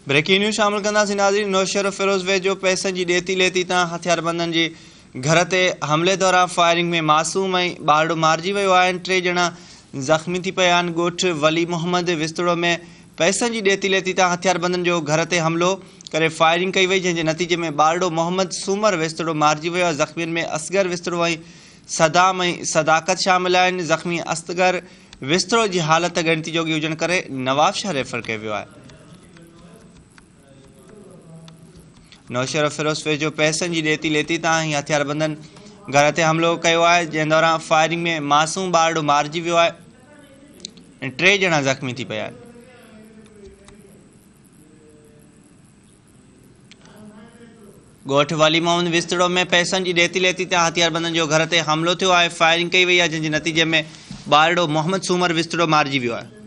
Breaking news شامل ڪنداسين ناظرين نوشهروفيروز ويجهو پئسن جي ڏيتي ليتي تان هٿياربندن جي گهر تي حملي دوران فائرنگ ۾ معصوم ۽ ٻارڙو مارجي ويو آهن ٽي ڄڻا زخمي ٿي پيا آهن ڳوٺ ولي محمد وستڙو ۾ پئسن جي ڏيتي ليتي تان هٿياربندن جو گهر تي حملو ڪري فائرنگ ڪئي وئي جنهن جي نتيجي ۾ ٻارڙو محمد سومر وستڙو مارجي ويو آهي زخمين ۾ اصغر وستڙو ۽ صدام ۽ صداقت شامل آهن زخمي اصغر وستڙو جي حالت ڳڻتي جوڳي هجڻ ڪري نوابشاهه ريفر ڪيو ويو آهي. نوشهروفيروز ويجهو پئسن جي ڏيتي ليتي تان هي هٿياربندن گهر تي حملو ڪيو آهي جنهن دوران فائرنگ ۾ معصوم ٻارڙو مارجي ويو آهي ۽ ٽي ڄڻا زخمي ٿي پيا آهن. ڳوٺ ولي محمد وستڙو ۾ پئسن جي ڏيتي ليتي تان هٿياربندن جو گهر تي حملو ٿيو آهي، فائرنگ ڪئي وئي آهي جنهن جي نتيجي ۾ ٻارڙو محمد سومر وستڙو مارجي ويو آهي.